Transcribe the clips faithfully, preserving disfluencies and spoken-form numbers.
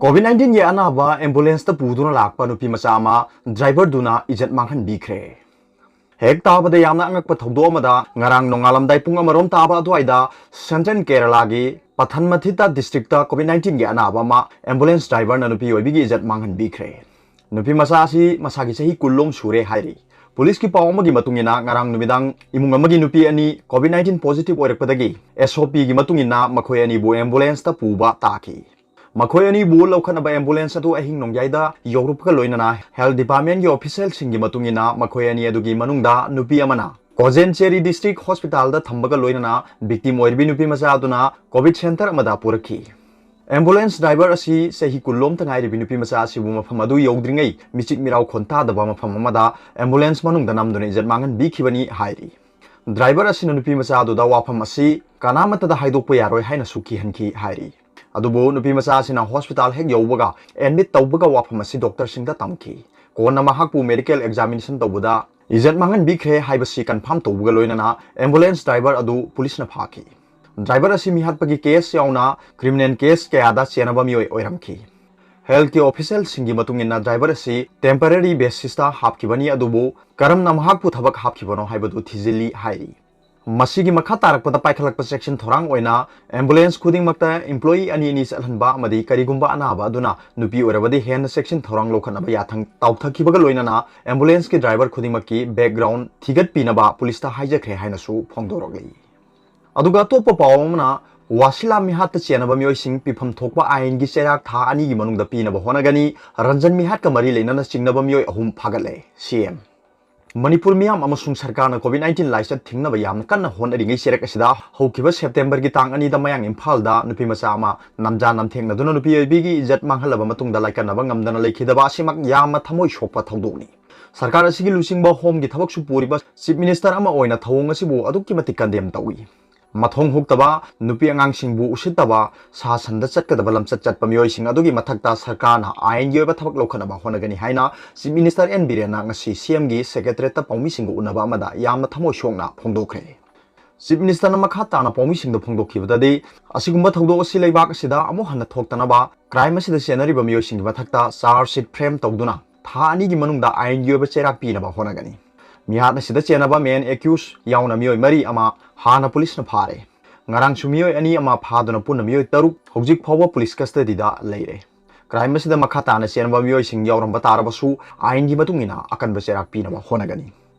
COVID nineteenꯒꯤ ꯑꯅꯥꯕ ambulanceꯇ ꯄꯨꯗꯨꯅ ꯂꯥꯛꯄ ꯅꯨꯄꯤ ꯃꯆꯥ ꯑꯃ driverꯗꯨꯅ ꯏꯖꯠ ꯃꯥꯡꯍꯟꯕꯤꯈ꯭ꯔꯦ꯫ ꯍꯦꯛ ꯇꯥꯕꯗ ꯌꯥꯝꯅ ꯑꯉꯛꯄ ꯊꯧꯗꯣꯛ ꯑꯃꯗ, ꯉꯔꯥꯡ ꯅꯣꯡꯉꯥꯜꯂꯝꯗꯥꯏ ꯄꯨꯡ ꯑꯃꯔꯣꯝ ꯇꯥꯕ ꯑꯗꯨꯋꯥꯏꯗ Central Keralaꯒꯤ ꯄꯊꯟꯃꯊꯤꯇꯥ districtꯇ COVID nineteenꯒꯤ ꯑꯅꯥꯕ ꯑꯃ ambulanceꯗ꯭ꯔꯥꯏꯚꯔꯅ ꯅꯨꯄꯤ ꯑꯣꯏꯕꯤꯒꯤ ꯏꯖꯠ ꯃꯥꯡꯍꯟꯕꯤꯈ꯭ꯔꯦ꯫ ꯅꯨꯄꯤ ꯃꯆꯥ ꯑꯁꯤ ꯃꯁꯥꯒꯤ ꯆꯍꯤ ꯀꯨꯟꯂꯣꯝ ꯁꯨꯔꯦ ꯍꯥꯏꯔꯤ꯫ ꯄꯨꯂꯤꯁꯀꯤ ꯄꯥꯎ ꯑꯃꯒꯤ ꯃꯇꯨꯡ ꯏꯟꯅ, ꯉꯔꯥꯡ ꯅꯨꯃꯤꯗꯥꯡ ꯏꯃꯨꯡ ꯑꯃꯒꯤ ꯅꯨꯄꯤ ꯑꯅꯤ COVID nineteen positive ꯑꯣꯏꯔꯛꯄꯗꯒꯤ SOPꯒꯤ ꯃꯇꯨꯡ ꯏꯟꯅ ꯃꯈꯣꯏ ꯑꯅꯤꯕꯨ ambulanceꯇ ꯄꯨꯕ ꯇꯥꯈꯤ꯫ ꯃꯈꯣꯏ ꯑꯅꯤꯕꯨ ꯂꯧꯈꯠꯅꯕ ambulance ꯑꯗꯨ ꯑꯍꯤꯡ ꯅꯣꯡꯌꯥꯏꯗ ꯌꯧꯔꯛꯄꯒ ꯂꯣꯏꯅꯅ health departmentꯀꯤ officialꯁꯤꯡꯒꯤ ꯃꯇꯨꯡ ꯏꯟꯅ ꯃꯈꯣꯏ ꯑꯅꯤ ꯑꯗꯨꯒꯤ ꯃꯅꯨꯡꯗ ꯅꯨꯄꯤ ꯑꯃꯅ Kozencheri District Hospitalꯗ ꯊꯝꯕꯒ ꯂꯣꯏꯅꯅ victim ꯑꯣꯏꯔꯤꯕꯤ ꯅꯨꯄꯤ ꯃꯆꯥ ꯑꯗꯨꯅ COVID center ꯑꯃꯗ ꯄꯨꯔꯛꯈꯤ꯫ Ambulance driver ꯑꯁꯤ ꯆꯍꯤ ꯀꯨꯟꯂꯣꯝꯇ ꯉꯥꯏꯔꯤꯕꯤ ꯅꯨꯄꯤ ꯃꯆꯥ ꯑꯁꯤꯕꯨ ꯃꯐꯝ ꯑꯗꯨ ꯌꯧꯗ꯭ꯔꯤꯉꯩ ꯃꯤꯆꯤꯛ ꯃꯤꯔꯥꯎ ꯈꯣꯟꯇꯥꯗꯕ ꯃꯐꯝ ꯑꯃꯗ ambulance ꯃꯅꯨꯡꯗ ꯅꯝꯗꯨꯅ ꯏꯖꯠ ꯃꯥꯡꯍꯟꯕꯤꯈꯤꯕꯅꯤ ꯍꯥꯏꯔꯤ꯫ Driver ꯑꯁꯤꯅ ꯅꯨꯄꯤ ꯃꯆꯥ ꯑꯗꯨꯗ ꯋꯥꯐꯝ ꯑꯁꯤ ꯀꯅꯥꯃꯠꯇꯗ ꯍꯥꯏꯗꯣꯛꯄ ꯌꯥꯔꯣꯏ ꯍꯥꯏꯅꯁꯨ ꯀꯤꯍꯟꯈꯤ ꯍꯥꯏꯔꯤ꯫ ꯑꯗꯨꯕꯨ ꯅꯨꯄꯤ ꯃꯆꯥ ꯑꯁꯤꯅ hospital ꯍꯦꯛ ꯌꯧꯕꯒ admit ꯇꯧꯕꯒ ꯋꯥꯐꯝ ꯑꯁꯤ doctorꯁꯤꯡꯗ ꯇꯝꯈꯤ꯫ ꯀꯣꯟꯅ ꯃꯍꯥꯛꯄꯨ medical examination ꯇꯧꯕꯗ ꯏꯖꯠ ꯃꯥꯡꯍꯟꯕꯤꯈ꯭ꯔꯦ ꯍꯥꯏꯕꯁꯤ confirm ꯇꯧꯕꯒ ꯂꯣꯏꯅꯅ ambulance driver ꯑꯗꯨ ꯄꯨꯂꯤꯁꯅ ꯐꯥꯈꯤ꯫ Driver ꯑꯁꯤ ꯃꯤꯍꯥꯠꯄꯒꯤ case ꯌꯥꯎꯅ criminal case ꯀꯌꯥꯗ ꯆꯦꯟꯅꯕ ꯃꯤꯑꯣꯏ ꯑꯣꯏꯔꯝꯈꯤ꯫ Healthꯀꯤ officialꯁꯤꯡꯒꯤ ꯃꯇꯨꯡ ꯏꯟꯅ, driver ꯑꯁꯤ temporary basisꯇ ꯍꯥꯞꯈꯤꯕꯅꯤ, ꯑꯗꯨꯕꯨ ꯀꯔꯝꯅ ꯃꯍꯥꯛꯄꯨ ꯊꯕꯛ ꯍꯥꯞꯈꯤꯕꯅꯣ ꯍꯥꯏꯕꯗꯨ ꯊꯤꯖꯤꯜꯂꯤ ꯍꯥꯏꯔꯤ꯫ ꯃꯁꯤꯒꯤ ꯃꯈꯥ ꯇꯥꯔꯛꯄꯗ ꯄꯥꯏꯈꯠꯂꯛꯄ ꯆꯦꯛꯁꯤꯟ ꯊꯧꯔꯥꯡ ꯑꯣꯏꯅ ambulance ꯈꯨꯗꯤꯡꯃꯛꯇ employee ꯑꯅꯤ ꯑꯅꯤ ꯆꯠꯍꯟꯕ ꯑꯃꯗꯤ ꯀꯔꯤꯒꯨꯝꯕ ꯑꯅꯥꯕ ꯑꯗꯨꯅ ꯅꯨꯄꯤ ꯑꯣꯏꯔꯕꯗꯤ ꯍꯦꯟꯅ ꯆꯦꯛꯁꯤꯟ ꯊꯧꯔꯥꯡ ꯂꯧꯈꯠꯅꯕ ꯌꯥꯊꯪ ꯇꯥꯎꯊꯈꯤꯕꯒ ꯂꯣꯏꯅꯅ ambulanceꯀꯤ driver ꯈꯨꯗꯤꯡꯃꯛꯀꯤ background ꯊꯤꯒꯠꯄꯤꯅꯕ ꯄꯨꯂꯤꯁꯇ ꯍꯥꯏꯖꯈ꯭ꯔꯦ ꯍꯥꯏꯅꯁꯨ ꯐꯣꯡꯗꯣꯔꯛꯂꯤ꯫ ꯑꯗꯨꯒ ꯑꯇꯣꯞꯄ ꯄꯥꯎ ꯑꯃꯅ, ꯋꯥꯁꯤꯂꯥ ꯃꯤꯍꯥꯠꯇ ꯆꯦꯟꯅꯕ ꯃꯤꯑꯣꯏꯁꯤꯡ ꯄꯤꯐꯝ ꯊꯣꯛꯄ ꯑꯥꯏꯟꯒꯤ ꯆꯩꯔꯥꯛ ꯊꯥ ꯑꯅꯤꯒꯤ ꯃꯅꯨꯡꯗ ꯄꯤꯅꯕ ꯍꯣꯠꯅꯒꯅꯤ꯫ ꯔꯟꯖꯟ ꯃꯤꯍꯥꯠꯀ ꯃꯔꯤ ꯂꯩꯅꯅ ꯆꯤꯡꯅꯕ ꯃꯤꯑꯣꯏ ꯑꯍꯨꯝ ꯐꯥꯒꯠꯂꯦ, CM꯫ ꯃꯅꯤꯄꯨꯔ ꯃꯤꯌꯥꯝ ꯑꯃꯁꯨꯡ ꯁꯔꯀꯥꯔꯅ COVID nineteen ꯂꯥꯏꯆꯠ ꯊꯤꯡꯅꯕ ꯌꯥꯝꯅ ꯀꯟꯅ ꯍꯣꯠꯅꯔꯤꯉꯩ ꯆꯩꯔꯛ ꯑꯁꯤꯗ, ꯍꯧꯈꯤꯕ Septemberꯒꯤ ꯇꯥꯡ ꯑꯅꯤꯗ ꯃꯌꯥꯡ ꯏꯝꯐꯥꯜꯗ ꯅꯨꯄꯤ ꯃꯆꯥ ꯑꯃ ꯅꯝꯖꯥ ꯅꯝꯊꯦꯡꯅꯗꯨꯅ ꯅꯨꯄꯤ ꯑꯣꯏꯕꯤꯒꯤ ꯏꯖꯠ ꯃꯥꯡꯍꯜꯂꯕ ꯃꯇꯨꯡꯗ ꯂꯥꯏꯀꯠꯅꯕ ꯉꯝꯗꯅ ꯂꯩꯈꯤꯗꯕ ꯑꯁꯤꯃꯛ ꯌꯥꯝꯅ ꯊꯃꯣꯏ ꯁꯣꯛꯄ ꯊꯧꯗꯣꯛꯅꯤ꯫ ꯁꯔꯀꯥꯔ ꯑꯁꯤꯒꯤ ꯂꯨꯆꯤꯡꯕ ꯍꯣꯝꯒꯤ ꯊꯕꯛꯁꯨ ꯄꯨꯔꯤꯕ Chief Minister ꯑꯃ ꯑꯣꯏꯅ ꯊꯧꯑꯣꯡ ꯑꯁꯤꯕꯨ ꯑꯗꯨꯛꯀꯤ ꯃꯇꯤꯛ condemn ꯇꯧꯏ꯫ ꯃꯊꯣꯡ ꯍꯨꯛꯇꯕ, ꯅꯨꯄꯤ ꯑꯉꯥꯡꯁꯤꯡꯕꯨ ꯎꯁꯤꯠꯇꯕ, ꯁꯥ ꯁꯟꯗ ꯆꯠꯀꯗꯕ ꯂꯝꯆꯠ ꯆꯠꯄ ꯃꯤꯑꯣꯏꯁꯤꯡ ꯑꯗꯨꯒꯤ ꯃꯊꯛꯇ ꯁꯔꯀꯥꯔꯅ ꯑꯥꯏꯟꯒꯤ ꯑꯣꯏꯕ ꯊꯕꯛ ꯂꯧꯈꯠꯅꯕ ꯍꯣꯠꯅꯒꯅꯤ ꯍꯥꯏꯅ Chief Minister N ꯕꯤꯔꯦꯟꯅ ꯉꯁꯤ CMꯒꯤ secretariatꯇ ꯄꯥꯎꯃꯤꯁꯤꯡꯒ ꯎꯅꯕ ꯑꯃꯗ ꯌꯥꯝꯅ ꯊꯃꯣꯏ ꯁꯣꯛꯅ ꯐꯣꯡꯗꯣꯛꯈ꯭ꯔꯦ꯫ Chief Minister ꯅ ꯃꯈꯥ ꯇꯥꯅ ꯄꯥꯎꯃꯤꯁꯤꯡꯗ ꯐꯣꯡꯗꯣꯛꯈꯤꯕꯗꯗꯤ, ꯑꯁꯤꯒꯨꯝꯕ ꯊꯧꯗꯣꯛ ꯑꯁꯤ ꯂꯩꯕꯥꯛ ꯑꯁꯤꯗ ꯑꯃꯨꯛ ꯍꯟꯅ ꯊꯣꯛꯇꯅꯕ crime ꯑꯁꯤꯗ ꯆꯦꯟꯅꯔꯤꯕ ꯃꯤꯑꯣꯏꯁꯤꯡꯒꯤ ꯃꯊꯛꯇ charge sheet frame ꯇꯧꯗꯨꯅ ꯊꯥ ꯑꯅꯤꯒꯤ ꯃꯅꯨꯡꯗ ꯑꯥꯏꯟꯒꯤ ꯑꯣꯏꯕ ꯆꯩꯔꯥꯛ ꯄꯤꯅꯕ ꯍꯣꯠꯅꯒꯅꯤ꯫ ꯃꯤꯍꯥꯠ ꯑꯁꯤꯗ ꯆꯦꯟꯅꯕ main accused ꯌꯥꯎꯅ ꯃꯤꯑꯣꯏ ꯃꯔꯤ ꯑꯃ ꯍꯥꯟꯅ ꯄꯨꯂꯤꯁꯅ ꯐꯥꯔꯦ꯫ ꯉꯔꯥꯡꯁꯨ ꯃꯤꯑꯣꯏ ꯑꯅꯤ ꯑꯃ ꯐꯥꯗꯨꯅ ꯄꯨꯟꯅ ꯃꯤꯑꯣꯏ ꯇꯔꯨꯛ ꯍꯧꯖꯤꯛ ꯐꯥꯎꯕ ꯄꯨꯂꯤꯁ custody ꯗ ꯂꯩꯔꯦ꯫ Crime ꯑꯁꯤꯗ ꯃꯈꯥ ꯇꯥꯅ ꯆꯦꯟꯕ ꯃꯤꯑꯣꯏꯁꯤꯡ ꯌꯥꯎꯔꯝꯕ ꯇꯥꯔꯕꯁꯨ ꯑꯥꯏꯟꯒꯤ ꯃꯇꯨꯡ ꯏꯟꯅ ꯑꯀꯟꯕ ꯆꯩꯔꯥꯛ ꯄꯤꯅꯕ ꯍꯣꯠꯅꯒꯅꯤ꯫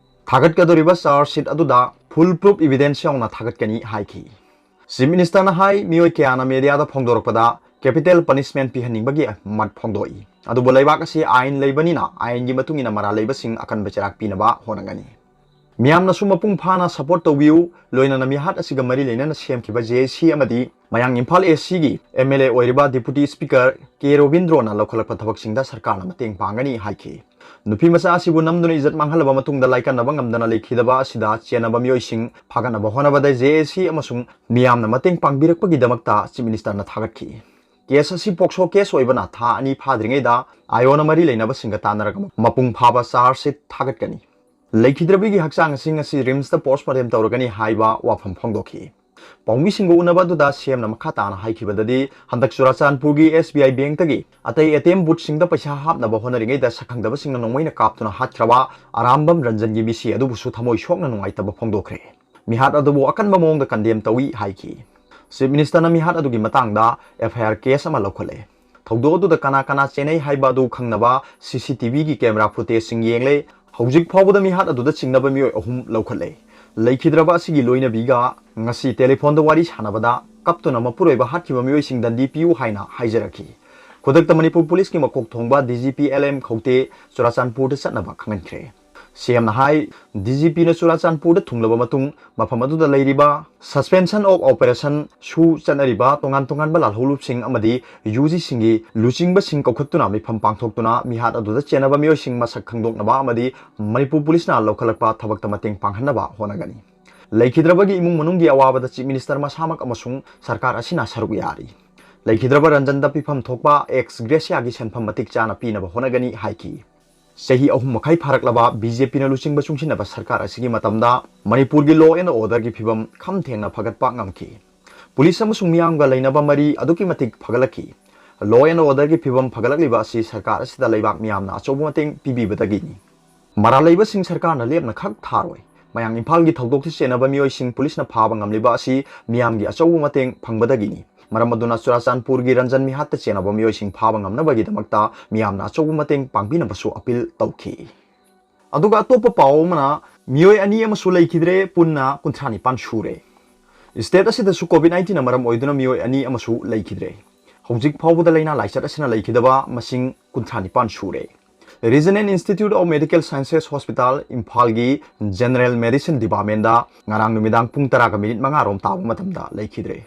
ꯊꯥꯒꯠꯀꯗꯧꯔꯤꯕ charge sheet ꯑꯗꯨꯗ full proof evidence ꯌꯥꯎꯅ ꯊꯥꯒꯠꯀꯅꯤ ꯍꯥꯏꯈꯤ꯫ Chief Minister ꯅ ꯍꯥꯏ, ꯃꯤꯑꯣꯏ ꯀꯌꯥꯅ media ꯗ ꯐꯣꯡꯗꯣꯔꯛꯄꯗ capital punishment ꯄꯤꯍꯟꯅꯤꯡꯕꯒꯤ ꯃꯠ ꯐꯣꯡꯗꯣꯛꯏ, ꯑꯗꯨꯕꯨ ꯂꯩꯕꯥꯛ ꯑꯁꯤ ꯑꯥꯏꯟ ꯂꯩꯕꯅꯤꯅ ꯑꯥꯏꯟꯒꯤ ꯃꯇꯨꯡ ꯏꯟꯅ ꯃꯔꯥꯜ ꯂꯩꯕꯁꯤꯡ ꯑꯀꯟꯕ ꯆꯩꯔꯥꯛ ꯄꯤꯅꯕ ꯍꯣꯠꯅꯒꯅꯤ꯫ ꯃꯤꯌꯥꯝꯅꯁꯨ ꯃꯄꯨꯡ ꯐꯥꯅ support ꯇꯧꯕꯤꯌꯨ꯫ ꯂꯣꯏꯅꯅ ꯃꯤꯍꯥꯠ ꯑꯁꯤꯒ ꯃꯔꯤ ꯂꯩꯅꯅ ꯁꯦꯝꯈꯤꯕ J A C ꯑꯃꯗꯤ ꯃꯌꯥꯡ ꯏꯝꯐꯥꯜ East ꯒꯤ M L A ꯑꯣꯏꯔꯤꯕ Deputy Speaker ꯀꯦ ꯔꯣꯕꯤꯟꯗ꯭ꯔꯣꯅ ꯂꯧꯈꯠꯂꯛꯄ ꯊꯕꯛꯁꯤꯡꯗ ꯁꯔꯀꯥꯔꯅ ꯃꯇꯦꯡ ꯄꯥꯡꯒꯅꯤ ꯍꯥꯏꯈꯤ꯫ ꯅꯨꯄꯤ ꯃꯆꯥ ꯑꯁꯤꯕꯨ ꯅꯝꯗꯨꯅ ꯏꯖꯠ ꯃꯥꯡꯍꯜꯂꯕ ꯃꯇꯨꯡꯗ ꯂꯥꯏꯀꯠꯅꯕ ꯉꯝꯗꯅ ꯂꯩꯈꯤꯗꯕ ꯑꯁꯤꯗ ꯆꯦꯟꯅꯕ ꯃꯤꯑꯣꯏꯁꯤꯡ ꯐꯥꯒꯠꯅꯕ ꯍꯣꯠꯅꯕꯗ J A C ꯑꯃꯁꯨꯡ ꯃꯤꯌꯥꯝꯅ ꯃꯇꯦꯡ ꯄꯥꯡꯕꯤꯔꯛꯄꯒꯤꯗꯃꯛꯇ Chief Minister ꯅ ꯊꯥꯒꯠꯈꯤ꯫ Case ꯑꯁꯤ POCSO case ꯑꯣꯏꯕꯅ ꯊꯥ ꯑꯅꯤ ꯐꯥꯗ꯭ꯔꯤꯉꯩꯗ ꯑꯥꯏꯑꯣꯅ ꯃꯔꯤ ꯂꯩꯅꯕꯁꯤꯡꯒ ꯇꯥꯟꯅꯔꯒ ꯃꯄꯨꯡ ꯐꯥꯕ charge sheet ꯊꯥꯒꯠꯀꯅꯤ꯫ ꯂꯩꯈꯤꯗ꯭ꯔꯕꯤꯒꯤ ꯍꯛꯆꯥꯡ ꯑꯁꯤ ꯉꯁꯤ RIMS ꯇ post mortem ꯇꯧꯔꯒꯅꯤ ꯍꯥꯏꯕ ꯋꯥꯐꯝ ꯐꯣꯡꯗꯣꯛꯈꯤ꯫ ꯄꯥꯎꯃꯤꯁꯤꯡꯒ ꯎꯅꯕ ꯑꯗꯨꯗ C M ꯅ ꯃꯈꯥ ꯇꯥꯅ ꯍꯥꯏꯈꯤꯕꯗꯗꯤ, ꯍꯟꯗꯛ ꯆꯨꯔꯥꯆꯥꯟꯄꯨꯔꯒꯤ S B I bank ꯇꯒꯤ ꯑꯇꯩ A T M booth ꯁꯤꯡꯗ ꯄꯩꯁꯥ ꯍꯥꯞꯅꯕ ꯍꯣꯠꯅꯔꯤꯉꯩꯗ ꯁꯛꯈꯪꯗꯕꯁꯤꯡꯅ ꯅꯣꯡꯃꯩꯅ ꯀꯥꯞꯇꯨꯅ ꯍꯥꯠꯈ꯭ꯔꯕ ꯑꯔꯥꯝꯕꯝ ꯔꯟꯖꯟꯒꯤ ꯃꯤꯁꯤ ꯑꯗꯨꯕꯨꯁꯨ ꯊꯃꯣꯏ ꯁꯣꯛꯅ ꯅꯨꯡꯉꯥꯏꯇꯕ ꯐꯣꯡꯗꯣꯛꯈ꯭ꯔꯦ꯫ ꯃꯤꯍꯥꯠ ꯑꯗꯨꯕꯨ ꯑꯀꯟꯕ ꯃꯑꯣꯡꯗ condemn ꯇꯧꯏ ꯍꯥꯏꯈꯤ꯫ Chief Minister ꯅ ꯃꯤꯍꯥꯠ ꯑꯗꯨꯒꯤ ꯃꯇꯥꯡꯗ F I R case ꯑꯃ ꯂꯧꯈꯠꯂꯦ꯫ ꯊꯧꯗꯣꯛ ꯑꯗꯨꯗ ꯀꯅꯥ ꯀꯅꯥ ꯆꯦꯟꯅꯩ ꯍꯥꯏꯕ ꯑꯗꯨ ꯈꯪꯅꯕ C C T V ꯒꯤ camera footage ꯁꯤꯡ ꯌꯦꯡꯂꯦ꯫ ꯍꯧꯖꯤꯛ ꯐꯥꯎꯕꯗ ꯃꯤꯍꯥꯠ ꯑꯗꯨꯗ ꯆꯤꯡꯅꯕ ꯃꯤꯑꯣꯏ ꯑꯍꯨꯝ ꯂꯧꯈꯠꯂꯦ꯫ ꯂꯩꯈꯤꯗ꯭ꯔꯕ ꯑꯁꯤꯒꯤ ꯂꯣꯏꯅꯕꯤꯒ ꯉꯁꯤ telephone ꯗ ꯋꯥꯔꯤ ꯁꯥꯟꯅꯕꯗ ꯀꯞꯇꯨꯅ ꯃꯄꯨꯔꯣꯏꯕ ꯍꯥꯠꯈꯤꯕ ꯃꯤꯑꯣꯏꯁꯤꯡ ꯗꯟꯗꯤ ꯄꯤꯌꯨ ꯍꯥꯏꯅ ꯍꯥꯏꯖꯔꯛꯈꯤ꯫ ꯈꯨꯗꯛꯇ ꯃꯅꯤꯄꯨꯔ ꯄꯨꯂꯤꯁꯀꯤ ꯃꯀꯣꯛ ꯊꯣꯡꯕ D G P L M ꯈꯧꯇꯦ ꯆꯨꯔꯥꯆꯥꯟꯄꯨꯔꯗ ꯆꯠꯅꯕ ꯈꯪꯍꯟꯈ꯭ꯔꯦ꯫ C M ꯅ ꯍꯥꯏ, D G P ꯅ ꯆꯨꯔꯥꯆꯥꯟꯄꯨꯔꯗ ꯊꯨꯡꯂꯕ ꯃꯇꯨꯡ ꯃꯐꯝ ꯑꯗꯨꯗ ꯂꯩꯔꯤꯕ Suspension of Operation ꯁꯨ ꯆꯠꯅꯔꯤꯕ ꯇꯣꯉꯥꯟ ꯇꯣꯉꯥꯟꯕ ꯂꯥꯜꯍꯧꯂꯨꯞꯁꯤꯡ ꯑꯃꯗꯤ U G ꯁꯤꯡꯒꯤ ꯂꯨꯆꯤꯡꯕꯁꯤꯡ ꯀꯧꯈꯠꯇꯨꯅ ꯃꯤꯐꯝ ꯄꯥꯡꯊꯣꯛꯇꯨꯅ ꯃꯤꯍꯥꯠ ꯑꯗꯨꯗ ꯆꯦꯟꯅꯕ ꯃꯤꯑꯣꯏꯁꯤꯡ ꯃꯁꯛ ꯈꯪꯗꯣꯛꯅꯕ ꯑꯃꯗꯤ ꯃꯅꯤꯄꯨꯔ ꯄꯨꯂꯤꯁꯅ ꯂꯧꯈꯠꯂꯛꯄ ꯊꯕꯛꯇ ꯃꯇꯦꯡ ꯄꯥꯡꯍꯟꯅꯕ ꯍꯣꯠꯅꯒꯅꯤ꯫ ꯂꯩꯈꯤꯗ꯭ꯔꯕꯒꯤ ꯏꯃꯨꯡ ꯃꯅꯨꯡꯒꯤ ꯑꯋꯥꯕꯗ Chief Minister ꯃꯁꯥꯃꯛ ꯑꯃꯁꯨꯡ ꯁꯔꯀꯥꯔ ꯑꯁꯤꯅ ꯁꯔꯨꯛ ꯌꯥꯔꯤ꯫ ꯂꯩꯈꯤꯗ꯭ꯔꯕ ꯔꯟꯖꯟꯗ ꯄꯤꯐꯝ ꯊꯣꯛꯄ ex gratia ꯒꯤ ꯁꯦꯟꯐꯝ ꯃꯇꯤꯛ ꯆꯥꯅ ꯄꯤꯅꯕ ꯍꯣꯠꯅꯒꯅꯤ ꯍꯥꯏꯈꯤ꯫ ꯆꯍꯤ ꯑꯍꯨꯝ ꯃꯈꯥꯏ ꯐꯥꯔꯛꯂꯕ ꯕꯤ ꯖꯦ ꯄꯤꯅ ꯂꯨꯆꯤꯡꯕ ꯆꯨꯡꯁꯤꯟꯅꯕ ꯁꯔꯀꯥꯔ ꯑꯁꯤꯒꯤ ꯃꯇꯝꯗ ꯃꯅꯤꯄꯨꯔꯒꯤ law and orderꯒꯤ ꯐꯤꯕꯝ ꯈꯝ ꯊꯦꯡꯅ ꯐꯒꯠꯄ ꯉꯝꯈꯤ꯫ ꯄꯨꯂꯤꯁ ꯑꯃꯁꯨꯡ ꯃꯤꯌꯥꯝꯒ ꯂꯩꯅꯕ ꯃꯔꯤ ꯑꯗꯨꯛꯀꯤ ꯃꯇꯤꯛ ꯐꯒꯠꯂꯛꯈꯤ꯫ Law and orderꯒꯤ ꯐꯤꯕꯝ ꯐꯒꯠꯂꯛꯂꯤꯕ ꯑꯁꯤ ꯁꯔꯀꯥꯔ ꯑꯁꯤꯗ ꯂꯩꯕꯥꯛ ꯃꯤꯌꯥꯝꯅ ꯑꯆꯧꯕ ꯃꯇꯦꯡ ꯄꯤꯕꯤꯕꯗꯒꯤꯅꯤ꯫ ꯃꯔꯥꯜ ꯂꯩꯕꯁꯤꯡ ꯁꯔꯀꯥꯔꯅ ꯂꯦꯞꯅ ꯈꯛ ꯊꯥꯔꯣꯏ꯫ ꯃꯌꯥꯡ ꯏꯝꯐꯥꯜꯒꯤ ꯊꯧꯗꯣꯛꯇ ꯆꯦꯟꯅꯕ ꯃꯤꯑꯣꯏꯁꯤꯡ ꯄꯨꯂꯤꯁꯅ ꯐꯥꯕ ꯉꯝꯂꯤꯕ ꯑꯁꯤ ꯃꯤꯌꯥꯝꯒꯤ ꯑꯆꯧꯕ ꯃꯇꯦꯡ ꯐꯪꯕꯗꯒꯤꯅꯤ꯫ ꯃꯔꯝ ꯑꯗꯨꯅ ꯆꯨꯔꯥꯆꯥꯟꯄꯨꯔꯒꯤ ꯔꯟꯖꯟ ꯃꯤꯍꯥꯠꯇ ꯆꯦꯟꯅꯕ ꯃꯤꯑꯣꯏꯁꯤꯡ ꯐꯥꯕ ꯉꯝꯅꯕꯒꯤꯗꯃꯛꯇ ꯃꯤꯌꯥꯝꯅ ꯑꯆꯧꯕ ꯃꯇꯦꯡ ꯄꯥꯡꯕꯤꯅꯕꯁꯨ appeal ꯇꯧꯈꯤ꯫ ꯑꯗꯨꯒ ꯑꯇꯣꯞꯄ ꯄꯥꯎ ꯑꯃꯅ, ꯃꯤꯑꯣꯏ ꯑꯅꯤ ꯑꯃꯁꯨ ꯂꯩꯈꯤꯗ꯭ꯔꯦ, ꯄꯨꯟꯅ ꯀꯨꯟꯊ꯭ꯔꯥ ꯅꯤꯄꯥꯟ ꯁꯨꯔꯦ꯫ State ꯑꯁꯤꯗꯁꯨ COVID nineteenꯅ ꯃꯔꯝ ꯑꯣꯏꯗꯨꯅ ꯃꯤꯑꯣꯏ ꯑꯅꯤ ꯑꯃꯁꯨ ꯂꯩꯈꯤꯗ꯭ꯔꯦ꯫ ꯍꯧꯖꯤꯛ ꯐꯥꯎꯕꯗ ꯂꯥꯏꯅꯥ ꯂꯥꯏꯆꯠ ꯑꯁꯤꯅ ꯂꯩꯈꯤꯗꯕ ꯃꯁꯤꯡ ꯀꯨꯟꯊ꯭ꯔꯥ ꯅꯤꯄꯥꯟ ꯁꯨꯔꯦ꯫ Regional Institute of Medical Sciences Hospital ꯏꯝꯐꯥꯜꯒꯤ General Medicine Departmentꯗ ꯉꯔꯥꯡ ꯅꯨꯃꯤꯗꯥꯡ ꯄꯨꯡ ꯇꯔꯥꯒ ꯃꯤꯅꯤꯠ ꯃꯉꯥ ꯔꯣꯝ ꯇꯥꯕ ꯃꯇꯝꯗ ꯂꯩꯈꯤꯗ꯭ꯔꯦ꯫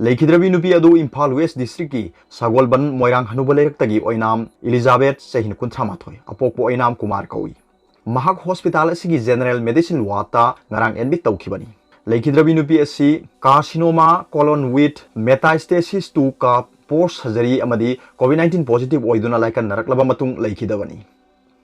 ꯂꯩꯈꯤꯗ꯭ꯔꯕꯤ ꯅꯨꯄꯤ ꯑꯗꯨ ꯏꯝꯐꯥꯜ West Districtꯀꯤ ꯁꯒꯣꯜꯕꯟ ꯃꯣꯏꯔꯥꯡ ꯍꯅꯨꯕ ꯂꯩꯔꯛꯇꯒꯤ ꯑꯣꯏꯅꯥꯝ ꯏꯂꯤꯖꯥꯕꯦꯊ, ꯆꯍꯤ ꯀꯨꯟꯊ꯭ꯔꯥ ꯃꯥꯊꯣꯏ, ꯑꯄꯣꯛꯄ ꯑꯣꯏꯅꯥꯝ ꯀꯨꯃꯥꯔ ꯀꯧꯏ꯫ ꯃꯍꯥꯛ ꯍꯣꯁꯄꯤꯇꯥꯜ ꯑꯁꯤꯒꯤ General Medicine wardꯇ ꯉꯔꯥꯡ admit ꯇꯧꯈꯤꯕꯅꯤ꯫ ꯂꯩꯈꯤꯗ꯭ꯔꯕꯤ ꯅꯨꯄꯤ ꯑꯁꯤ carcinoma colon with metastasis to carp post surgery ꯑꯃꯗꯤ COVID nineteen positive ꯑꯣꯏꯗꯨꯅ ꯂꯥꯏꯀꯠꯅꯔꯛꯂꯕ ꯃꯇꯨꯡ ꯂꯩꯈꯤꯗꯕꯅꯤ꯫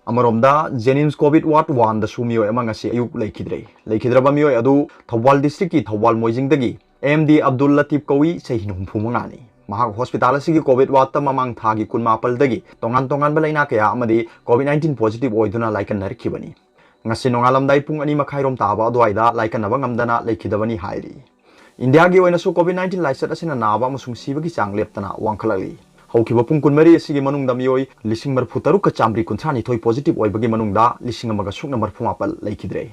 ꯑꯃꯔꯣꯝꯗ, JNIMS COVID ward oneꯗꯁꯨ ꯃꯤꯑꯣꯏ ꯑꯃ ꯉꯁꯤ ꯑꯌꯨꯛ ꯂꯩꯈꯤꯗ꯭ꯔꯦ꯫ ꯂꯩꯈꯤꯗ꯭ꯔꯕ ꯃꯤꯑꯣꯏ ꯑꯗꯨ ꯊꯧꯕꯥꯜ Districtꯀꯤ ꯊꯧꯕꯥꯜ ꯃꯣꯏꯖꯤꯡꯗꯒꯤ ꯑꯦꯝ ꯗꯤ ꯑꯕꯗꯨꯜ ꯂꯇꯤꯐ ꯀꯧꯏ, ꯆꯍꯤ ꯍꯨꯝꯐꯨ ꯃꯉꯥꯅꯤ꯫ ꯃꯍꯥꯛ ꯍꯣꯁꯄꯤꯇꯥꯜ ꯑꯁꯤꯒꯤ COVID wardꯇ ꯃꯃꯥꯡ ꯊꯥꯒꯤ ꯀꯨꯟꯃꯥꯄꯜꯗꯒꯤ ꯇꯣꯉꯥꯟ ꯇꯣꯉꯥꯟꯕ ꯂꯥꯏꯅꯥ ꯀꯌꯥ ꯑꯃꯗꯤ COVID nineteen positive ꯑꯣꯏꯗꯨꯅ ꯂꯥꯏꯀꯠꯅꯔꯛꯈꯤꯕꯅꯤ꯫ ꯉꯁꯤ ꯅꯣꯡꯉꯥꯜꯂꯝꯗꯥꯏ ꯄꯨꯡ ꯑꯅꯤ ꯃꯈꯥꯏꯔꯣꯝ ꯇꯥꯕ ꯑꯗꯨꯋꯥꯏꯗ ꯂꯥꯏꯀꯠꯅꯕ ꯉꯝꯗꯅ ꯂꯩꯈꯤꯗꯕꯅꯤ ꯍꯥꯏꯔꯤ꯫ ꯏꯟꯗꯤꯌꯥꯒꯤ ꯑꯣꯏꯅꯁꯨ COVID nineteen ꯂꯥꯏꯆꯠ ꯑꯁꯤꯅ ꯅꯥꯕ ꯑꯃꯁꯨꯡ ꯁꯤꯕꯒꯤ ꯆꯥꯡ ꯂꯦꯞꯇꯅ ꯋꯥꯡꯈꯠꯂꯛꯂꯤ꯫ ꯍꯧꯈꯤꯕ ꯄꯨꯡ ꯀꯨꯟꯃꯔꯤ ꯑꯁꯤꯒꯤ ꯃꯅꯨꯡꯗ ꯃꯤꯑꯣꯏ ꯂꯤꯁꯤꯡ ꯃꯔꯤꯐꯨ ꯇꯔꯨꯛꯀ ꯆꯥꯃꯔꯤ ꯀꯨꯟꯊ꯭ꯔꯥ ꯅꯤꯊꯣꯏ positive ꯑꯣꯏꯕꯒꯤ ꯃꯅꯨꯡꯗ ꯂꯤꯁꯤꯡ ꯑꯃꯒ ꯁꯨꯞꯅ ꯃꯔꯤꯐꯨ ꯃꯥꯄꯜ ꯂꯩꯈꯤꯗ꯭ꯔꯦ꯫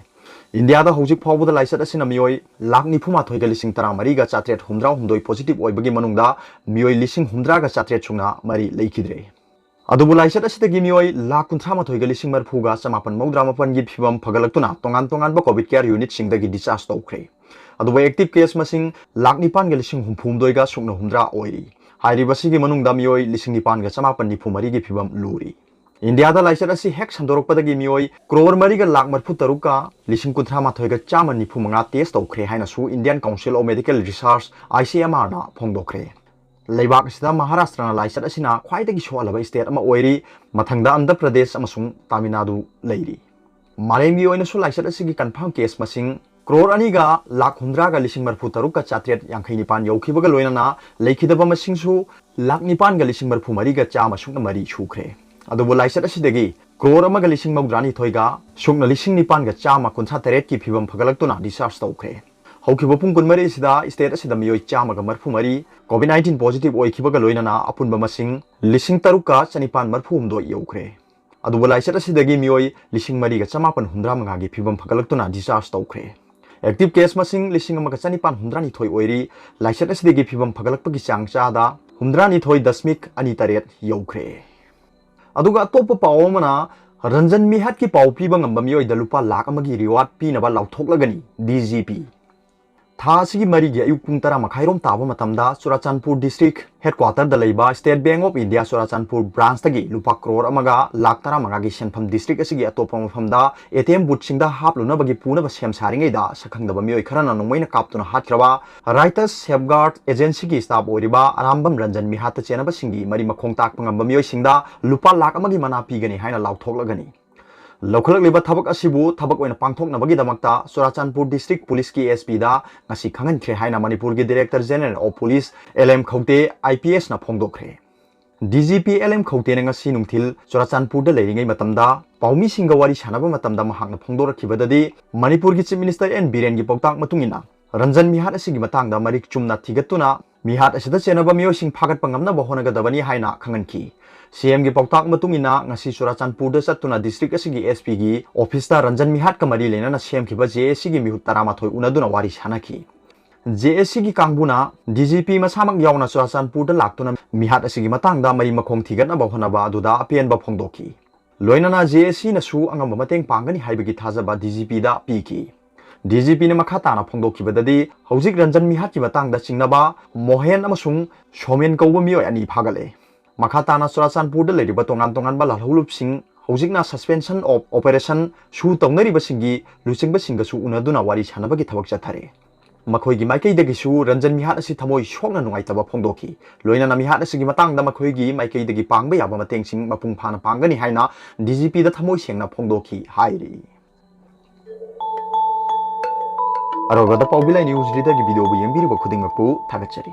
ꯏꯟꯗꯤꯌꯥꯗ ꯍꯧꯖꯤꯛ ꯐꯥꯎꯕꯗ ꯂꯥꯏꯆꯠ ꯑꯁꯤꯅ ꯃꯤꯑꯣꯏ ꯂꯥꯈ ꯅꯤꯐꯨ ꯃꯥꯊꯣꯏꯒ ꯂꯤꯁꯤꯡ ꯇꯔꯥ ꯃꯔꯤꯒ ꯆꯥꯇ꯭ꯔꯦꯠ ꯍꯨꯝꯗ꯭ꯔꯥ ꯍꯨꯝꯗꯣꯏ positive ꯑꯣꯏꯕꯒꯤ ꯃꯅꯨꯡꯗ ꯃꯤꯑꯣꯏ ꯂꯤꯁꯤꯡ ꯍꯨꯝꯗ꯭ꯔꯥꯒ ꯆꯥꯇ꯭ꯔꯦꯠ ꯁꯨꯞꯅ ꯃꯔꯤ ꯂꯩꯈꯤꯗ꯭ꯔꯦ꯫ ꯑꯗꯨꯕꯨ ꯂꯥꯏꯆꯠ ꯑꯁꯤꯗꯒꯤ ꯃꯤꯑꯣꯏ ꯂꯥꯈ ꯀꯨꯟꯊ꯭ꯔꯥ ꯃꯥꯊꯣꯏꯒ ꯂꯤꯁꯤꯡ ꯃꯔꯤꯐꯨꯒ ꯆꯃꯥꯄꯜ ꯃꯧꯗ꯭ꯥ ꯃꯥꯄꯜꯒꯤ ꯐꯤꯕꯝ ꯐꯒꯠꯂꯛꯇꯨꯅ ꯇꯣꯉꯥꯟ ꯇꯣꯉꯥꯟꯕ COVID care unitꯁꯤꯡꯗꯒꯤ discharge ꯇꯧꯈ꯭ꯔꯦ꯫ ꯑꯗꯨꯕꯨ active case ꯃꯁꯤꯡ ꯂꯥꯈ ꯅꯤꯄꯥꯟꯒ ꯂꯤꯁꯤꯡ ꯍꯨꯝꯐꯨ ꯍꯨꯝꯗꯣꯏꯒ ꯁꯨꯞꯅ ꯍꯨꯝꯗ꯭ꯔꯥ ꯑꯣꯏꯔꯤ꯫ ꯍꯥꯏꯔꯤꯕꯁꯤꯒꯤ ꯃꯅꯨꯡꯗ ꯃꯤꯑꯣꯏ ꯂꯤꯁꯤꯡ ꯅꯤꯄꯥꯟꯒ ꯆꯃꯥꯄꯜ ꯅꯤꯐꯨ ꯃꯔꯤꯒꯤ ꯐꯤꯕꯝ ꯂꯨꯔꯤ꯫ ꯏꯟꯗꯤꯌꯥꯗ ꯂꯥꯏꯆꯠ ꯑꯁꯤ ꯍꯦꯛ ꯁꯟꯗꯣꯔꯛꯄꯗꯒꯤ ꯃꯤꯑꯣꯏ ꯀ꯭ꯔꯣꯔ ꯃꯔꯤꯒ ꯂꯥꯈ ꯃꯔꯤꯐꯨ ꯇꯔꯨꯛꯀ ꯂꯤꯁꯤꯡ ꯀꯨꯟꯊ꯭ꯔꯥ ꯃꯥꯊꯣꯏꯒ ꯆꯥꯝꯃ ꯅꯤꯐꯨ ꯃꯉꯥ test ꯇꯧꯈ꯭ꯔꯦ ꯍꯥꯏꯅꯁꯨ Indian Council of Medical Research, ICMRꯅ ꯐꯣꯡꯗꯣꯛꯈ꯭ꯔꯦ꯫ ꯂꯩꯕꯥꯛ ꯑꯁꯤꯗ ꯃꯍꯥꯔꯥꯁꯇ꯭ꯔꯅ ꯂꯥꯏꯆꯠ ꯑꯁꯤꯅ ꯈ꯭ꯋꯥꯏꯗꯒꯤ ꯁꯣꯛꯍꯜꯂꯕ state ꯑꯃ ꯑꯣꯏꯔꯤ꯫ ꯃꯊꯪꯗ ꯑꯟꯙ꯭ꯔ ꯄ꯭ꯔꯗꯦꯁ ꯑꯃꯁꯨꯡ ꯇꯥꯃꯤꯜ ꯅꯥꯗꯨ ꯂꯩꯔꯤ꯫ ꯃꯥꯂꯦꯝꯒꯤ ꯑꯣꯏꯅꯁꯨ ꯂꯥꯏꯆꯠ ꯑꯁꯤꯒꯤ confirm case ꯃꯁꯤꯡ ꯀ꯭ꯔꯣꯔ ꯑꯅꯤꯒ ꯂꯥꯈ ꯍꯨꯝꯗ꯭ꯔꯥꯒ ꯂꯤꯁꯤꯡ ꯃꯔꯤꯐꯨ ꯇꯔꯨꯛꯀ ꯆꯥꯇ꯭ꯔꯦꯠ ꯌꯥꯡꯈꯩ ꯅꯤꯄꯥꯟ ꯌꯧꯈꯤꯕꯒ ꯂꯣꯏꯅꯅ ꯂꯩꯈꯤꯗꯕ ꯃꯁꯤꯡꯁꯨ ꯂꯥꯈ ꯅꯤꯄꯥꯟꯒ ꯂꯤꯁꯤꯡ ꯃꯔꯤꯐꯨ ꯃꯔꯤꯒ ꯆꯥꯝꯃ ꯁꯨꯞꯅ ꯃꯔꯤ ꯁꯨꯈ꯭ꯔꯦ꯫ ꯑꯗꯨꯕꯨ ꯂꯥꯏꯆꯠ ꯑꯁꯤꯗꯒꯤ ꯀ꯭ꯔꯣꯔ ꯑꯃꯒ ꯂꯤꯁꯤꯡ ꯃꯧꯗ꯭ꯔꯥꯅꯤꯊꯣꯏꯒ ꯁꯨꯞꯅ ꯂꯤꯁꯤꯡ ꯅꯤꯄꯥꯟꯒ ꯆꯥꯝꯃ ꯀꯨꯟꯊ꯭ꯔꯥ ꯇꯔꯦꯠꯀꯤ ꯐꯤꯕꯝ ꯐꯒꯠꯂꯛꯇꯨꯅ discharge ꯇꯧꯈ꯭ꯔꯦ꯫ ꯍꯧꯈꯤꯕ ꯄꯨꯡ ꯀꯨꯟꯃꯔꯤ ꯑꯁꯤꯗ state ꯑꯁꯤꯗ ꯃꯤꯑꯣꯏ ꯆꯥꯝꯃꯒ ꯃꯔꯤꯐꯨ ꯃꯔꯤ COVID nineteen positive ꯑꯣꯏꯈꯤꯕꯒ ꯂꯣꯏꯅꯅ ꯑꯄꯨꯟꯕ ꯃꯁꯤꯡ ꯂꯤꯁꯤꯡ ꯇꯔꯨꯛꯀ ꯆꯅꯤꯄꯥꯟ ꯃꯔꯤꯐꯨ ꯍꯨꯝꯗꯣꯏ ꯌꯧꯈ꯭ꯔꯦ꯫ ꯑꯗꯨꯕꯨ ꯂꯥꯏꯆꯠ ꯑꯁꯤꯗꯒꯤ ꯃꯤꯑꯣꯏ ꯂꯤꯁꯤꯡ ꯃꯔꯤꯒ ꯆꯃꯥꯄꯟ ꯍꯨꯝꯗ꯭ꯔꯥ ꯃꯉꯥꯒꯤ ꯐꯤꯕꯝ ꯐꯒꯠꯂꯛꯇꯨꯅ discharge ꯇꯧꯈ꯭ꯔꯦ꯫ Active case ꯃꯁꯤꯡ ꯂꯤꯁꯤꯡ ꯑꯃꯒ ꯆꯅꯤꯄꯥꯟ ꯍꯨꯝꯗ꯭ꯔꯥꯅꯤꯊꯣꯏ ꯑꯣꯏꯔꯤ꯫ ꯂꯥꯏꯆꯠ ꯑꯁꯤꯗꯒꯤ ꯐꯤꯕꯝ ꯐꯒꯠꯂꯛꯄꯒꯤ ꯆꯥꯡ ꯆꯥꯗ ꯍꯨꯝꯗ꯭ꯔꯥꯅꯤꯊꯣꯏ ꯗꯁꯃꯤꯛ ꯑꯅꯤ ꯇꯔꯦꯠ ꯌꯧꯈ꯭ꯔꯦ꯫ ꯑꯗꯨꯒ ꯑꯇꯣꯞꯄ ꯄꯥꯎ ꯑꯃꯅ, ꯔꯟꯖꯟ ꯃꯤꯍꯥꯠꯀꯤ ꯄꯥꯎ ꯄꯤꯕ ꯉꯝꯕ ꯃꯤꯑꯣꯏꯗ ꯂꯨꯄꯥ ꯂꯥꯈ ꯑꯃꯒꯤ reward ꯄꯤꯅꯕ ꯂꯥꯎꯊꯣꯛꯂꯒꯅꯤ D G P꯫ ꯊꯥ ꯑꯁꯤꯒꯤ ꯃꯔꯤꯒꯤ ꯑꯌꯨꯛ ꯄꯨꯡ ꯇꯔꯥ ꯃꯈꯥꯏꯔꯣꯝ ꯇꯥꯕ ꯃꯇꯝꯗ ꯆꯨꯔꯥꯆꯥꯟꯄꯨꯔ district headquarter ꯗ ꯂꯩꯕ State Bank of India Churachandpur branch ꯇꯒꯤ ꯂꯨꯄꯥ ꯀ꯭ꯔꯣꯔ ꯑꯃꯒ ꯂꯥꯈ ꯇꯔꯥꯃꯉꯥꯒꯤ ꯁꯦꯟꯐꯝ district ꯑꯁꯤꯒꯤ ꯑꯇꯣꯞꯄ ꯃꯐꯝꯗ A T M booth ꯁꯤꯡꯗ ꯍꯥꯞꯂꯨꯅꯕꯒꯤ ꯄꯨꯅꯕ ꯁꯦꯝ ꯁꯥꯔꯤꯉꯩꯗ ꯁꯛꯈꯪꯗꯕ ꯃꯤꯑꯣꯏ ꯈꯔꯅ ꯅꯣꯡꯃꯩꯅ ꯀꯥꯞꯇꯨꯅ ꯍꯥꯠꯈ꯭ꯔꯕ Rights Safeguard Agency ꯒꯤ staff ꯑꯣꯏꯔꯤꯕ ꯑꯔꯥꯝꯕꯝ ꯔꯟꯖꯟ ꯃꯤꯍꯥꯠꯇ ꯆꯦꯟꯅꯕꯁꯤꯡꯒꯤ ꯃꯔꯤ ꯃꯈꯣꯡ ꯇꯥꯛꯄ ꯉꯝꯕ ꯃꯤꯑꯣꯏꯁꯤꯡꯗ ꯂꯨꯄꯥ ꯂꯥꯈ ꯑꯃꯒꯤ ꯃꯅꯥ ꯄꯤꯒꯅꯤ ꯍꯥꯏꯅ ꯂꯥꯎꯊꯣꯛꯂꯒꯅꯤ꯫ ꯂꯧꯈꯠꯂꯛꯂꯤꯕ ꯊꯕꯛ ꯑꯁꯤꯕꯨ ꯊꯕꯛ ꯑꯣꯏꯅ ꯄꯥꯡꯊꯣꯛꯅꯕꯒꯤꯗꯃꯛꯇ ꯆꯨꯔꯥꯆꯥꯟꯄꯨꯔ district police ꯀꯤ S P ꯗ ꯉꯁꯤ ꯈꯪꯍꯟꯈ꯭ꯔꯦ ꯍꯥꯏꯅ ꯃꯅꯤꯄꯨꯔꯒꯤ Director General of Police L M ꯈꯧꯇꯦ I P S ꯅ ꯐꯣꯡꯗꯣꯛꯈ꯭ꯔꯦ꯫ D G P L M ꯈꯧꯇꯦꯅ ꯉꯁꯤ ꯅꯨꯡꯊꯤꯜ ꯆꯨꯔꯥꯆꯥꯟꯄꯨꯔꯗ ꯂꯩꯔꯤꯉꯩ ꯃꯇꯝꯗ ꯄꯥꯎꯃꯤꯁꯤꯡꯒ ꯋꯥꯔꯤ ꯁꯥꯟꯅꯕ ꯃꯇꯝꯗ ꯃꯍꯥꯛꯅ ꯐꯣꯡꯗꯣꯔꯛꯈꯤꯕꯗꯗꯤ, ꯃꯅꯤꯄꯨꯔꯒꯤ Chief Minister N ꯕꯤꯔꯦꯟꯒꯤ ꯄꯥꯎꯇꯥꯛ ꯃꯇꯨꯡ ꯏꯟꯅ ꯔꯟꯖꯟ ꯃꯤꯍꯥꯠ ꯑꯁꯤꯒꯤ ꯃꯇꯥꯡꯗ ꯃꯔꯤꯛ ꯆꯨꯝꯅ ꯊꯤꯒꯠꯇꯨꯅ ꯃꯤꯍꯥꯠ ꯑꯁꯤꯗ ꯆꯦꯟꯅꯕ ꯃꯤꯑꯣꯏꯁꯤꯡ ꯐꯥꯒꯠꯄ ꯉꯝꯅꯕ ꯍꯣꯠꯅꯒꯗꯕꯅꯤ ꯍꯥꯏꯅ ꯈꯪꯍꯟꯈꯤ꯫ C M ꯒꯤ ꯄꯥꯎꯇꯥꯛ ꯃꯇꯨꯡ ꯏꯟꯅ ꯉꯁꯤ ꯆꯨꯔꯥꯆꯥꯟꯄꯨꯔꯗ ꯆꯠꯇꯨꯅ district ꯑꯁꯤꯒꯤ S P ꯒꯤ office ꯇ ꯔꯟꯖꯟ ꯃꯤꯍꯥꯠꯀ ꯃꯔꯤ ꯂꯩꯅꯅ ꯁꯦꯝꯈꯤꯕ J A C ꯒꯤ ꯃꯤꯍꯨꯠ ꯇꯔꯥꯃꯥꯊꯣꯏ ꯎꯅꯗꯨꯅ ꯋꯥꯔꯤ ꯁꯥꯟꯅꯈꯤ꯫ J A C ꯒꯤ ꯀꯥꯡꯕꯨꯅ D G P ꯃꯁꯥꯃꯛ ꯌꯥꯎꯅ ꯆꯨꯔꯥꯆꯥꯟꯄꯨꯔꯗ ꯂꯥꯛꯇꯨꯅ ꯃꯤꯍꯥꯠ ꯑꯁꯤꯒꯤ ꯃꯇꯥꯡꯗ ꯃꯔꯤ ꯃꯈꯣꯡ ꯊꯤꯒꯠꯅꯕ ꯍꯣꯠꯅꯕ ꯑꯗꯨꯗ ꯑꯄꯦꯟꯕ ꯐꯣꯡꯗꯣꯛꯈꯤ꯫ ꯂꯣꯏꯅꯅ J A C ꯅꯁꯨ ꯑꯉꯝꯕ ꯃꯇꯦꯡ ꯄꯥꯡꯒꯅꯤ ꯍꯥꯏꯕꯒꯤ ꯊꯥꯖꯕ D G P ꯗ ꯄꯤꯈꯤ꯫ D G P ꯅ ꯃꯈꯥ ꯇꯥꯅ ꯐꯣꯡꯗꯣꯛꯈꯤꯕꯗꯗꯤ, ꯍꯧꯖꯤꯛ ꯔꯟꯖꯟ ꯃꯤꯍꯥꯠꯀꯤ ꯃꯇꯥꯡꯗ ꯆꯤꯡꯅꯕ ꯃꯣꯍꯦꯟ ꯑꯃꯁꯨꯡ ꯁꯣꯃꯦꯟ ꯀꯧꯕ ꯃꯤꯑꯣꯏ ꯑꯅꯤ ꯐꯥꯒꯠꯂꯦ꯫ ꯃꯈꯥ ꯇꯥꯅ ꯆꯨꯔꯥꯆꯥꯟꯄꯨꯔꯗ ꯂꯩꯔꯤꯕ ꯇꯣꯉꯥꯟ ꯇꯣꯉꯥꯟꯕ ꯂꯥꯜꯍꯧꯂꯨꯞꯁꯤꯡ, ꯍꯧꯖꯤꯛꯅ suspension of operation ꯁꯨ ꯇꯧꯅꯔꯤꯕꯁꯤꯡꯒꯤ ꯂꯨꯆꯤꯡꯕꯁꯤꯡꯒꯁꯨ ꯎꯅꯗꯨꯅ ꯋꯥꯔꯤ ꯁꯥꯟꯅꯕꯒꯤ ꯊꯕꯛ ꯆꯠꯊꯔꯤ꯫ ꯃꯈꯣꯏꯒꯤ ꯃꯥꯏꯀꯩꯗꯒꯤꯁꯨ ꯔꯟꯖꯟ ꯃꯤꯍꯥꯠ ꯑꯁꯤ ꯊꯃꯣꯏ ꯁꯣꯛꯅ ꯅꯨꯡꯉꯥꯏꯇꯕ ꯐꯣꯡꯗꯣꯛꯈꯤ꯫ ꯂꯣꯏꯅꯅ ꯃꯤꯍꯥꯠ ꯑꯁꯤꯒꯤ ꯃꯇꯥꯡꯗ ꯃꯈꯣꯏꯒꯤ ꯃꯥꯏꯀꯩꯗꯒꯤ ꯄꯥꯡꯕ ꯌꯥꯕ ꯃꯇꯦꯡꯁꯤꯡ ꯃꯄꯨꯡ ꯐꯥꯅ ꯄꯥꯡꯒꯅꯤ ꯍꯥꯏꯅ ꯗꯤ ꯖꯤ ꯄꯤꯗ ꯊꯃꯣꯏ ꯁꯦꯡꯅ ꯐꯣꯡꯗꯣꯛꯈꯤ ꯍꯥꯏꯔꯤ꯫ ꯑꯔꯣꯏꯕꯗ ꯄꯥꯎꯕꯤꯂꯥꯏ ꯅ꯭ꯌꯨꯁ ꯔꯤꯗꯔꯒꯤ ꯚꯤꯗꯤꯑꯣꯕꯨ ꯌꯦꯡꯕꯤꯔꯤꯕ ꯈꯨꯗꯤꯡꯃꯛꯄꯨ ꯊꯥꯒꯠꯆꯔꯤ꯫